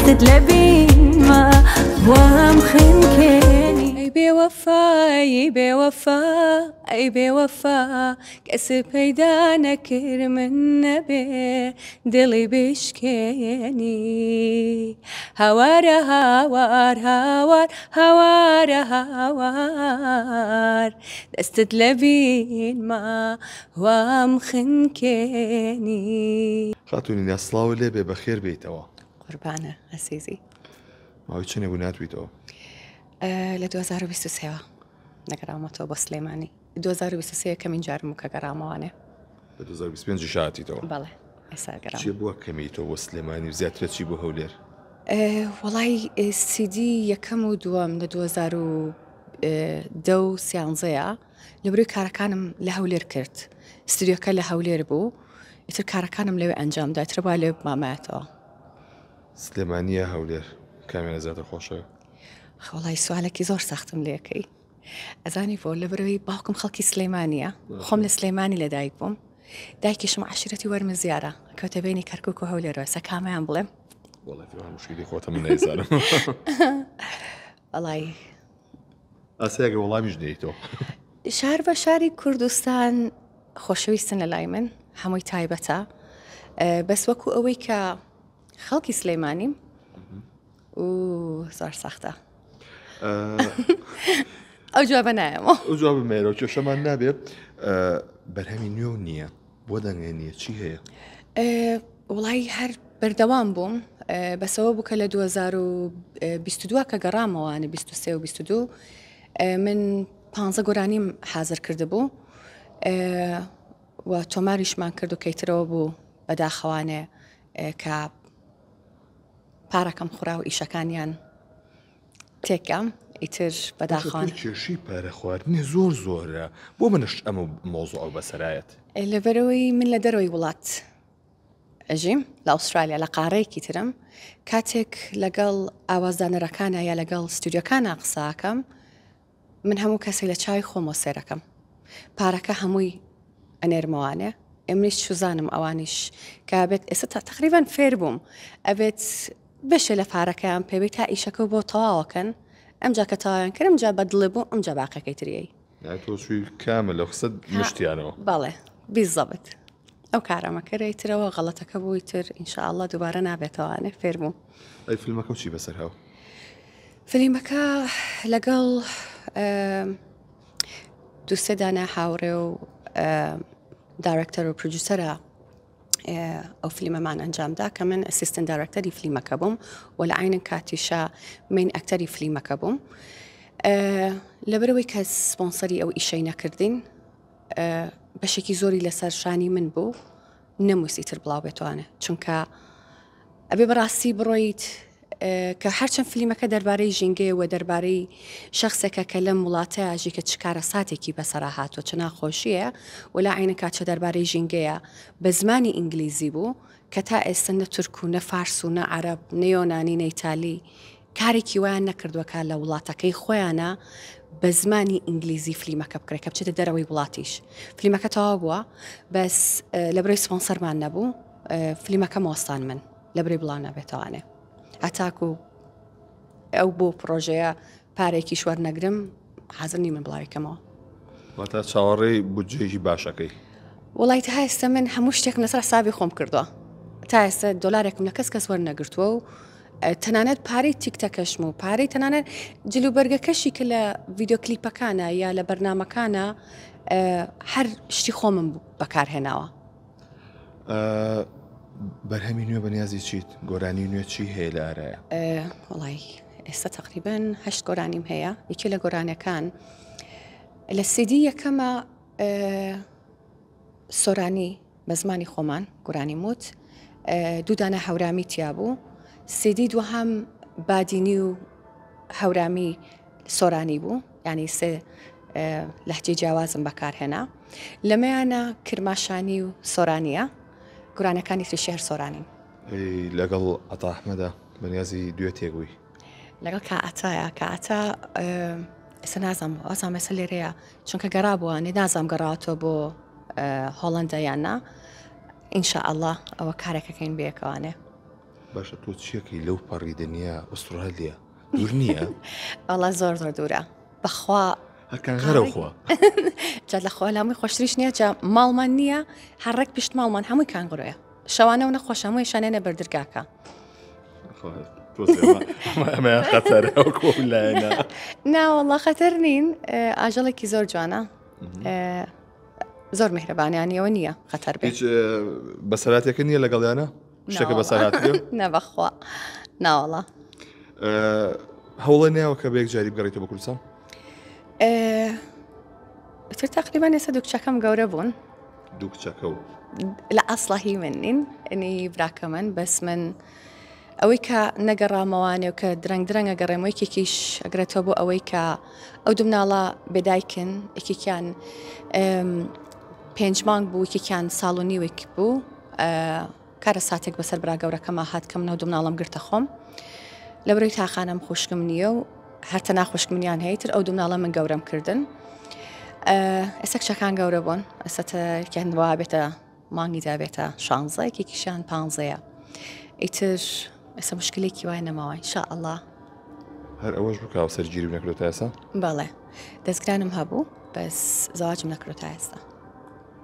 دەستت لە بینما وام خنکێنی. ئەی بێوەفای بێوەفا ئەی بێوەفا کەس پەیدا نەکرد من نەبێ دڵی بشکێنی هاوارە هاوار هاوار هاوارە هاوار دەستت لە بینما وام خنکێنی. خاتوو نینا سڵاوت لێ بێ بەخێر بێیتەوە. قوربانە ئەزیزی. ماوەی چەندێ بوو ناتویتەوە؟ لە 2023 ەوە نەگەڕاومەتەوە بۆ سلێمانی. 2023 یەکەمین جارم بوو کە گەڕامەوانێ. لە 2025 یش هاتیتەوە؟ بەڵێ ئێستا گەڕام. چی بووە کەمیتەوە بۆ سلێمانی و زیاترە چی بۆ هەولێر؟ وەڵای سیدی یەکەم و دووەم لە 2010 و سیانزەیە لەبەرەوەی کارەکانم لە هەولێر کرد ستودیۆکە لە هەولێر بوو ئیتر کارەکانم لەوێ ئەنجام دا ئیتر با لەوێ بمامایەتەوە. سلێمانی یا هەولێر کامیانە زیاتر خۆشەوێ؟ وەڵای سوالێکی زۆر سەختم لێکەی ئەزانی بۆ لەبەرەوەی باوکم خەڵکی سلەیمانە خۆم لە سلەیمانی لەدایک بووم دایکیشم عشرەتی وەرمزیارە کەوتە بینی کەرکک و هەولێرەوە سە کامیان بڵێم مشکلی خۆتە من نەیزانم وەڵای ئاسیاگە وەڵامیش دەیتەوە شار بە شاری کوردستان خۆشەویستن لە لای من هەمووی تایبەتە بەس وەکو ئەوەی کە خەڵکی سلەیمانیم و زۆر سەختە ئەو جوابە نایەمەوە ئەو جوابە مێرەوە کێشەمان نابێت بەرهەمی نوێ و نییە بۆ دەنگێ نییە چی هەیە؟ وڵی هەر بەردەوام بووم بەسەوە بوو کە لە 2022 کە گەڕامەوانە 23 و 22 من پ گۆرانیم حاضر کردبوو و تۆماریشمان کرد و کەیترەوە بوو بەداخەوانێ کە پارەکەم خورا و ئیشەکانیان تێکام ئیتر بەداخەوە. کێشەی پارە خواردنی زۆر زۆرە بۆ منش ئەمە مەوزوعە بەسەرایەت. لەبەرەوەی من لە دەرەوەی وڵات ئەژیم لە ئوسترالیا لە قارەیەکی ترم کاتێک لەگەڵ ئاوازدانەرەکانە یا لەگەڵ ستودیۆکانە قساکەم من هەموو کەسێک لە چاوی خۆمەوە سێرەکەم پارەکە هەمووی ئەنێرمەوانێ ئێمنیش چوزانم ئەوانیش کە بێت ئێستا تا تقریبان فێر بووم ئەبێت بەشێ لە پارەکەیان پێبێت تا ئیشەکە بۆ تەواوەکەن ئەمجا کە تەواویان کرد ئەمجا بەدڵێ بوو ئەمجا باقەکەی تریەی تۆ چووی کامە لە خسەت مشتیانەوە بەڵێ بیزەبت ئەو کارەمە کرد ترەوە غەڵەتەکە بووی تر ئینشاءاللە دووبارە نابێتەوانێ فێر بووم ئەی فیلمەکە چی بەسەر هاو فلیمەکە لەگەڵ دووسێ دانە هاوڕێ و دایرکتەر و پرۆدوسەرە ئەو فلیمەمان ئەنجامدا کە من assistant director ی فلیمەکە بووم و لە عینن کاتیشە main actor ی فلیمەکە بووم لەبەرەوەی کە سپۆنسەری ئەو ئیشەی نەکردین بەشێکی زۆری لەسەر شانی من بوو نەمویست ئیتر بڵاو بێتوانێ چونکە ئەبێ بەڕاستی بڕۆیت کە هەرچەند فلیمەکە دەربارەی ژینگەیە و دەربارەی شەخسێکە کە لەم وڵاتەیا ژی کە چ کارەساتێکی بەسەرا هاتووە چ ناخۆشییە و لە عەینە کات چە دەربارەی ژینگەیە بە زمانی ئینگلیزی بوو کە تا ئێستە نە تورک و نە فارس و نە عەرەب نە یۆنانی نە ئیتالی کارێکی وایان نەکردووە کە لە وڵاتەکەی خۆیانە بە زمانی ئینگلیزی فلیمەکە بکرێت کە بچێتە دەرەوەی وڵاتیش فلیمەکە تەواو بووە بەس لەبرەی سپۆنسەرمان نەبوو فلیمەکە مۆستان من لەبری بڵاو نابێتەوانێ هەتاکو ئەو بۆ پرۆژەیە پارێکیش وەرنەگرم حازر نی من بڵاوی کەمەوە. واتا چاوەڕێی بودجەیەکی باشەکەی. وەڵای تا ئێستا من هەموو شتێکم لەسەر حسابی خۆم کردووە تا ئێستا دۆلارێکم لە کەس کەس وەرنەگرتووە و تەنانەت پارەی تیکتەکەشم و پارەی تەنانەت جلوبەرگەکەشی کە لە ڤیددیو کلیپەکانە یا لە بەرنمەکانە هەر شتی خۆمم بەکارهێناوە. بەرهەمی نوێ بەنیازی چیت؟ گۆرانی نوێ چی هەیە لە ئارایە؟ وەڵای ئێستا تقریبن هەشت گۆرانیم هەیە یەکێ لە گۆرانەکان لە سیدی یەکەمە سۆرانی بە زمانی خۆمان گۆرانی موت دوودانە هەورامی تیا بوو سیدی دووهام بادینی و هەورامی سۆرانی بوو یانی سێ لەهجەی جیاوازم بەکارهێنا لەمەیانە کرماشانی و سۆرانیە گورانەکانی تریشی هەر سۆرانین. ئەی لەگەڵ عەتا ئەحمەدا بەنیازی دوێتێک بووی؟ لەگەڵ کا عەتایە کا عەتا ئێستا نازانم وازانم ئێستا لێرەیە چونکە گەڕابووە نێ نازانم گەڕاوەتەوە بۆ هۆڵەندا یان نا ئینشائەڵا ئەوە کارێکەکەین بەیەکەوانێ. باشە تۆ چیەکەی لەو پەڕی دنیا ئوسترالیا دوور نییە؟ وەڵا زۆر زۆر دوورە بەخوا هەرکان غەرە خوا جا لە خوا لامی خۆشتریش نییە جا ماڵمان نییە هەر ڕێک پشت ماڵمان هەمووی کانگڕۆیە شەوانە و نەخۆش هەمووی شانێنە بەردرگاکە ناوەڵا خەتەر نین ئاژەڵێکی زۆر جوانە زۆر میهرەبانیانیەوە نییە خەتەر بێت بەسەراتێکە نییە لەگەڵیانە شتەکە بەسەرات نەبەخوا ناوەڵا هەوڵە ناوە کە بە یەکجاری بگەڕێتەوە بە کوردستان تر تقریبان ئێستا دوو کچەکەم گەورە بوون دوو کچەکە و لە ئەسڵا هی من نین ئەنی براکەمن بەس من ئەوەی کە نەگەڕامەوانێ و کە درەنگ درەنگ ئەگەڕێمەوە یەکێکیش ئەگرێتەوە بۆ ئەوەی کە ئەو دوو مناڵە بێدایکن یەکێکیان پێنج مانگ بوو یەکێکیان ساڵ و نیوێک بوو کارە ساتێک بەسەر برا گەورەکەما هات کە من ئەو دوو مناڵم گرتە خۆم لەبەرەی تاقانەم خوشکم نییە و هەر تەنها خوشک منیان هەیە تر ئەو دوو مناڵە من گەورەم کردن ئێستا کچەکان گەورە بوون ئێستا یەکیان وا بێتە مانگی دابێتە شانزە یەکێکیشیان پانزەیە ئیتر ئێستا مشکلێکی وای نەماوە ان شاء الله هەر ئەوەش بوو کە هاوسەرگیریم نەکردو تا ئێستا؟ بەڵێ دەستگرانم هەبوو بەس زەواجم نەکردو تا ئێستا.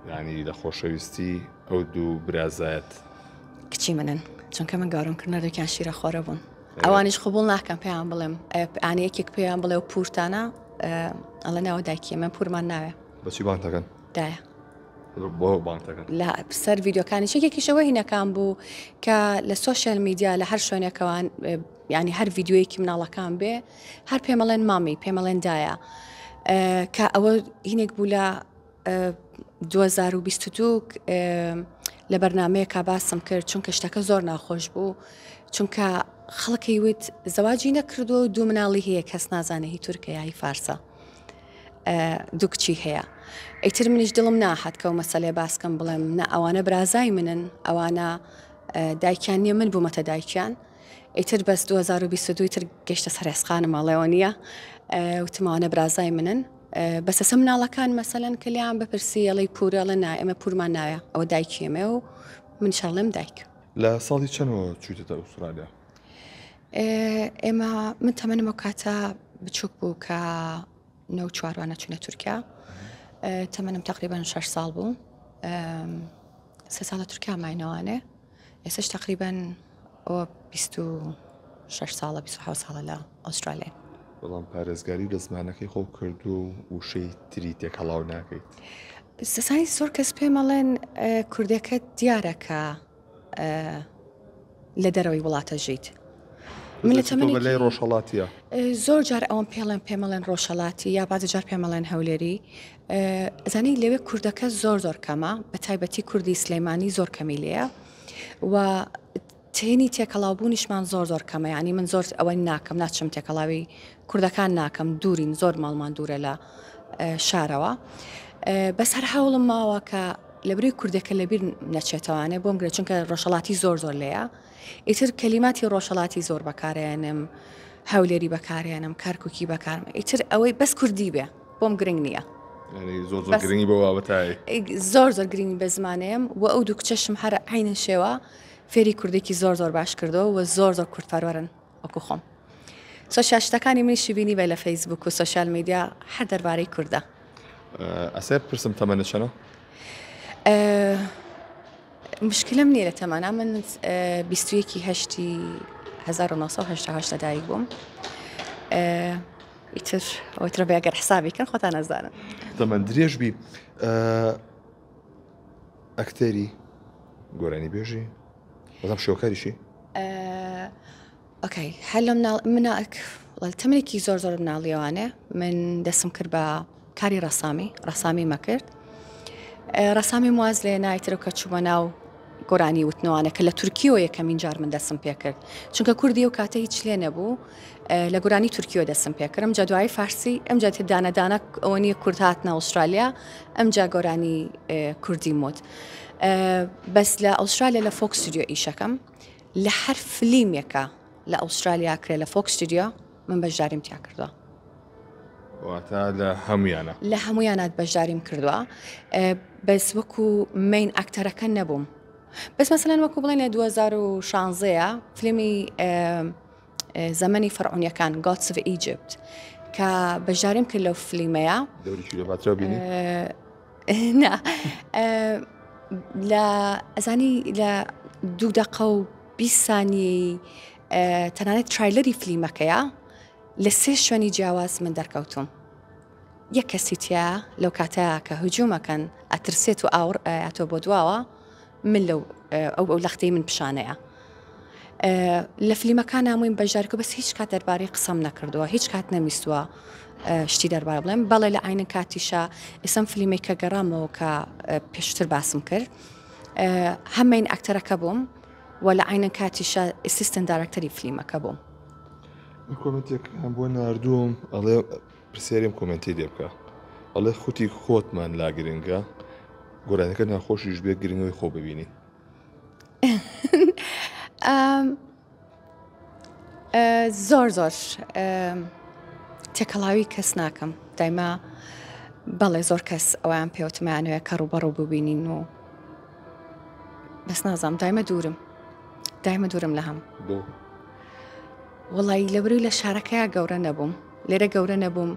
یانی لە خۆشەویستی ئەو دوو برازایەت؟ کچی منن چونکە من گەورەم کرد هەردووکیان شیرەخۆرە بوون ئەوانیش قبوڵ ناکەم پێیان بڵێم ئەنی یەکێک پێیان بڵێ و پورتانە ئەڵێ ناوە دایکی من پورمان ناوێ. بەچی بانگ دەکەن؟ دایە. بۆ بانگ دەکەن؟ لە سەر ڤیدیۆکانی یەکێکیشەوە هینەکان بوو کە لە سۆشیال میدیا لە هەر شوێنێکەوان ینی هەر ڤیدیۆیەکی مناڵەکان بێ هەر پێمەڵێن مامی پێمەڵێن دایە کە ئەوە هینێک بوو لە 2022 لە بەرنمەیەکا باسم کرد چونکە شتەکە زۆر ناخۆش بوو چونکە خەڵکی وت زەواجی نەکردووە و دوو مناڵی هەیە کەس نازانێ هی تورکە یا هی فارسە. دوو کچی هەیە ئیتر منیش دڵم ناحەت کەو مەسەلێ باسکەم بڵێم نە ئەوانە برازای منن ئەوانە دایکیان نییە من بوومەتە دایکیان ئیتر بەس 2022 تر گەشتە سەرێسقانم ئەڵێەوە نییە وتماوانە برازای منن بەسەسە مناڵەکان مەسەلەن کە لیان بپرسی ئەڵی پورەڵە نا ئێمە پورمان ناوێ ئەوە دایکیێمێ و من شەڵێم دایک. لە ساڵی چەندەوە چوویتەتە ئوسترالیا؟ ئێمە من تەمەنم ئەو کاتە بچووک بوو کە نە چواروانە چوونە تورکیا تەمەنم تقریبان 6 ساڵ بوو سێ ساڵە تورکیا ماینەوانێ ئێسش تقریبان ئەوە 26 ساڵە 26 ساڵە لە ئوسترالیا. بەڵام پارێزگاری لە زمانەکەی خۆ کردو و وشەی تری تێکەڵاو ناکەیت. سەسانی زۆر کەس پێمەڵێن کوردەکەت دیارە کە لە دەرەوەی وڵاتە ژیت. من لە تەمەنێکی لای ڕۆژهەڵاتیە. زۆر جار ئەوەم پێڵێن پێمەڵێن ڕۆژهەڵاتی یا بازە جار پێمەڵێن هەولێری زانی لەوێ کوردەکە زۆر زۆر کەمە بە تایبەتی کوردی سلەیمانی زۆر کەمی لێیە و تێنی تێکەڵاو بوونیشمان زۆر زۆر کەمە یعنی من زۆر ئەوە ناکەم ناچم تێکەڵاوی کوردەکان ناکەم دوورین زۆر ماڵمان دوورە لە شارەوە بەس هەر هەوڵم ماوە کە لەبری کوردەکە لەبیر نەچێتەوانێ بۆم گرێ چونکە ڕۆژهەڵاتی زۆر زۆر لێیە ئیتر کەلیماتی ڕۆژهەڵاتی زۆر بەکارێنم هەولێری بەکارێنم کارکوکی بەکارم ئیتر ئەوەی بەس کوردی بێ بۆم گرنگ نییە زۆر زۆر گرنگی بۆ بابەتای زۆر زۆر گرنگی بە زمانەیەم و ئەو دوو کچەشم هەر عینە شێوە فێری کوردێکی زۆر زۆر باش کردەوە و زۆر زۆر کوردپەروەرن وەکو خۆم سۆشیال شتەکانی منیشی بینی بە لە فەیسبوک و سۆشیال میدیا هەر دەربارەی کوردە. ئەسێ پرسم تەمەنت چەنە؟ مشکلم نییە لە تەمەنا من 21 هەشتی 1970 لەدایک بووم ئیتر ئەوەی ترە بێگەر حسابی کەن خۆتان نەزانن. تەمەن درێژ بی ئەکتەری گۆرانی بێژی بەڵام شێوەکاریشی؟ ئۆکەی هەر لە مناڵ مناک تەمەنێکی زۆر زۆر مناڵیەوانێ من دەستم کرد بە کاری ڕەسامی ڕەسامی مەکرد ڕەسامی واز لێ نایترە کە چوومە ناو گۆرانی وتنەوانە کە لە تورکیەوە یەکەمین جار من دەستم پێکرد چونکە کوردی و کاتە هیچ لێ نەبوو لە گۆرانی تورکیەوە دەستم پێکردم جا دوایی فارسی ئەم جاتر دانەدانە ئەوە نییە کورد هاتنە ئوسترالیا ئەمجا گۆرانی کوردی موت بەس لە ئوسترالیا لە فۆک ستودیۆ ئیشەکەم لە هەر فلیمێکا لە ئوسترالیا کرێ لە فۆک ستودیۆ من بەشداریم تیا کردووە. واتە لە هەمویانە؟ لە هەمویانات بەشداریم کردووە بەس وەکو مین ئەکتەرەکە نەبووم. بەس مەسەلەن وەکو بڵێن لە 2016 فیلمی زەمەنی فەرعونیەکان Gods of Egypt کە بەشداریم کرد لەو فلیمەیە دەوری کلیۆپاترا بینی؟ نا لە ئەزانی لە دوو دەقە و 20 سانیەی تەنانەت trailer ی فلیمەکەیە لە سێ شوێنی جیاواز من دەرکەوتوم یەک کەسی تیا لەو کاتەیا کە هجومەکەن ئەترسێت و ئاوڕ ئەیاتەوە بۆ دواوە من لەو ئەو ئەو لەختەی من پیشانەیە لە فلیمەکان ناموین بەشدارکە بەس هیچ کات دەربارەی قسەم نەکردووە هیچ کات نەمیستووە شتی دەربارە بڵێم بەڵێ لە عینە کاتیشە ئێسم فلیمێک کە گەڕامەوە کە پێشتر باسم کرد هەمین ئەکتەرەکە بووم و لە عینە کاتیشە assistant director ی فلیمەکە بووم. comment ێک بۆ ناردووم ئەڵێ پرسیاری ئەم comment ەی لێ بکە ئەڵێ خوتی خۆتمان لا گرنگە گۆرانەکە ناخۆشیش بێ گرنگەوەی خۆ ببینی. زۆر زۆر تێکەڵاوی کەس ناکەم دایما بەڵێ زۆر کەس ئەویان پێوتمانەوە کە ڕوبەڕوو ببینین و بەس نازانم دایمە دوورم دایمە دوورم لە هەم بۆ وەڵایی لەبەرەوەی لە شارەکەیا گەورە نەبووم لێرە گەورە نەبووم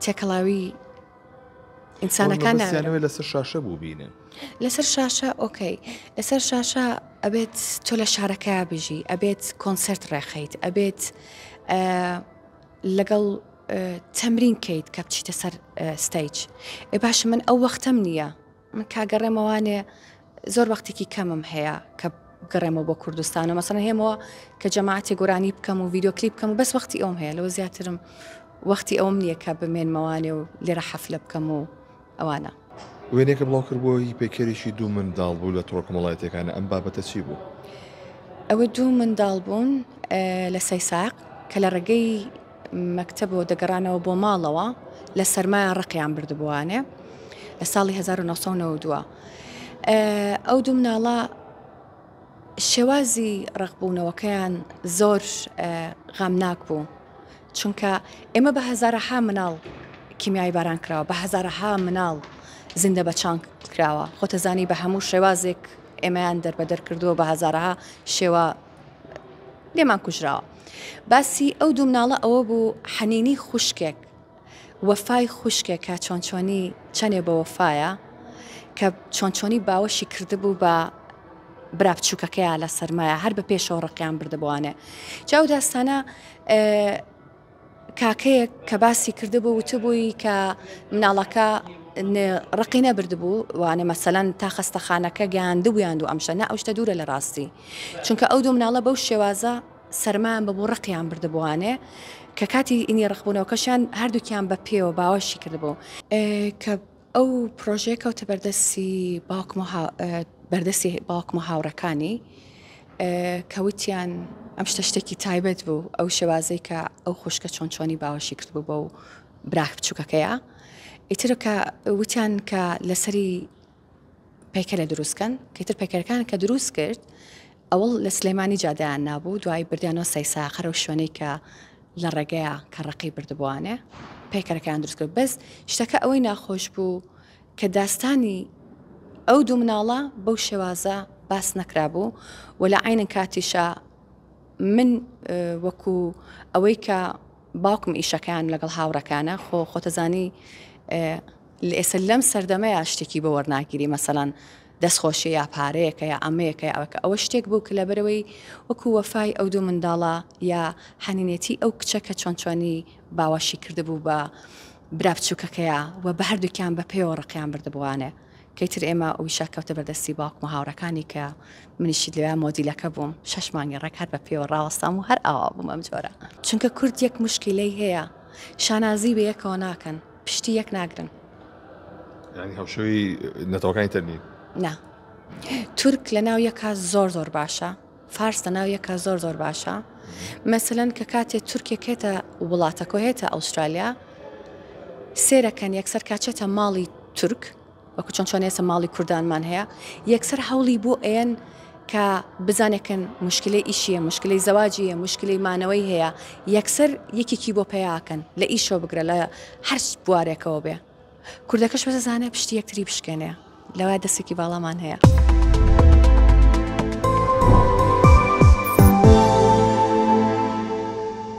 تێکەڵاوی ئینسانەکان ناوێت لەسەر شاشە بوو بینن لەسەر شاشە okay لەسەر شاشە ئەبێت تۆ لە شارەکە بژی ئەبێت کۆنسرت ڕێخەیت ئەبێت لەگەڵ تەمرین کەیت کە بچیتە سەر stage ئێ باشە من ئەو وەختەم نییە من کا گەڕێمەوانێ زۆر وەختێکی کەمم هەیە کە بگەڕێمەوە بۆ کوردستان و مەسەڵەن هێمەوە کە جەماعەتی گۆرانی بکەم و ڤیدیۆ کلیپ بکەم و بەس وەختی ئەوم هەیە لەوە زیاترم وەختی ئەوم نییە کە بمێنمەوانێ و لێرە حەفلە بکەم و ئەوانە. وێنەیەکە بڵاو کردبووە هی پەیکەرێکی دوو منداڵ بوو لە تۆڕە کۆمەڵایەتیەکان ئەم بابەتە چی بوو؟ ئەوە دوو منداڵ بوون لە سەیساق کە لە ڕێگەی مەکتەبەوە دەگەڕانەوە بۆ ماڵەوە لە سەرمایان ڕقیان بردبووانێ لە ساڵی 1992 ئەو دوو مناڵە شێوازی ڕقبوونەوەکەیان زۆر غامناک بوو چونکە ئێمە بە هەزارەها مناڵ کیمیایی باران کراوە بە هەزارەها مناڵ زیندە بە چانک کراوە خۆتەزانی بە هەموو شێوازێک ئێمەیان دەربەدەر کردووە بە هەزارەها شێوە لێمان کوژراوە. باسی ئەو دوو مناڵە ئەوە بوو حەنینی خوشکێک وەفای خوشکێک کە چۆن چۆنی چەنێ بە وەفایە کە چۆن چۆنی باوەشی کردبوو بە برا بچووکەکەیا لە سەرمایە هەر بە پێشەوە ڕقیان بردبووانێ جا ئەو داستانە کاکەیەک کە باسی کردبوو وتبووی کە مناڵەکە ڕقی نەبردبوو وانە مەسەلەن تا خەستەخانەکە گەیاندبوویان دوو ئەمشە نا ئەو شتە دوورە لە ڕاستی چونکە ئەو دوو مناڵە بەو شێوازە سەرمایان ببوو ڕقیان بردبووانێ کە کاتی ئینی ڕقبوونەوەکەشیان هەردووکیان بە پێوە باوەشی کردبوو کە ئەو پرۆژەیە کەوتە بەردەستی باوکم و بەردەستی باوکم و هاوڕەکانی کە وتیان ئەم شتە شتێکی تایبەت بوو ئەو شێوازەی کە ئەو خوشکە چۆن چۆنی باوەشی کردبوو بەو براک بچووکەکەیە ئیتر کە وتیان کە لەسەری پەیکەلە دروستکەن کەتر پەیکەرەکان کە دروست کرد ئەوەڵ لە سلێمانی جادەیان نابوو دوای بردیانەوە سەیساقەرە و شوێنەی کە لە ڕێگەیە کە ڕقی بردبووانێ پەیکەرەکەیان دروست کرد بەس شتەکە ئەوەی ناخۆش بوو کە داستانی ئەو دوو مناڵە بەو شێوازە باس نەکرابوو و لە عینن کاتیشا من وەکو ئەوەی کە باوکم ئیشەکەیان لەگەڵ هاوڕەکانە خۆ خۆتەزانی لە ئێستا لەم سەردەمەیا شتێکی بۆ وەرناگیری مەسەلەن دەستخۆشیە یا پارەیەکە یا ئەمەیەکە یا ئەوەکە ئەوە شتێک بوو کە لەبەرەوەی وەکو وەفای ئەو دوو منداڵە یا حەنینێتی ئەو کچە کە چۆن چۆنی باوەشی کردبوو بە برا بچووکەکەیا و بە هەردووکیان بە پێوە ڕقیان بردبووانێ کەیتر ئێمە ئەویشە کەوتە بەردەستی باوکم و هاوڕەکانی کە منیشی لەوێ مۆدیلەکە بووم شەش مانگی ڕێک هەر بە پێوە ڕاوەستام و هەر ئاوا بووم ئەم جۆرە چونکە کورد یەک مشکیلەی هەیە شانازی بە یەکەوە ناکەن پشتی یەک ناگرن. یانی هاوشێوەی نەتەوەکانی تر نین؟ نا. تورک لە ناو یەکا زۆر زۆر باشە، فارس لە ناو یەکا زۆر زۆر باشە. مەسەلەن کە کاتێ تورکێک هێتە وڵاتەکە هێتە ئەوسترالیا سێرەکەن یەکسەر کاچێتە ماڵی تورک وەکو چۆن چۆن ئێستا ماڵی کوردانمان هەیە یەکسەر هەوڵی بۆ ئەیەن کە بزانێکن مشکلەی ئیشیە مشکلەی زەواجیە مشکلەی مانەوەی هەیە یەکسەر یەکێکی بۆ پیاکەن لە ئیشەوە بگرە لە هەر بوارێکەوە بێ کوردەکەش بەزانێ پشتی یەکتری بشکێنێ لەوە دەستێکی باڵامان هەیە.